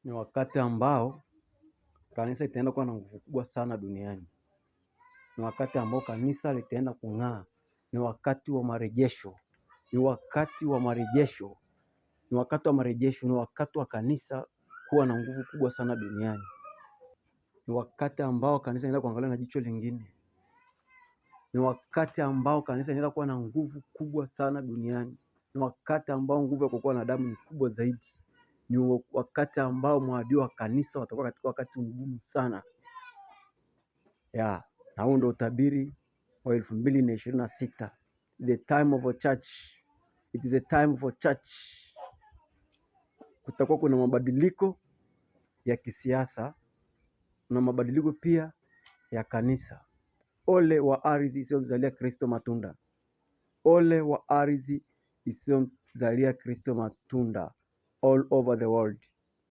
Ni wakati ambao kanisa itaenda kuwa na nguvu kubwa sana duniani. Ni wakati ambao kanisa litaenda kung'aa. Ni wakati wa marejesho, ni wakati wa marejesho, ni wakati wa marejesho, ni wakati wa kanisa kuwa na nguvu kubwa sana duniani. Ni wakati ambao kanisa inaenda kuangalia na jicho lingine. Ni wakati ambao kanisa inaenda kuwa na nguvu kubwa sana duniani. Ni wakati ambao nguvu ya kuokoa wanadamu ni kubwa zaidi. Ni wakati ambao mwadui wa kanisa watakuwa katika wakati mgumu sana ya, na huu ndio utabiri wa 2026. The time of a church. It is a time for church. Kutakuwa kuna mabadiliko ya kisiasa na mabadiliko pia ya kanisa. Ole wa ardhi isiyomzalia Kristo matunda. Ole wa ardhi isiyomzalia Kristo matunda all over the world.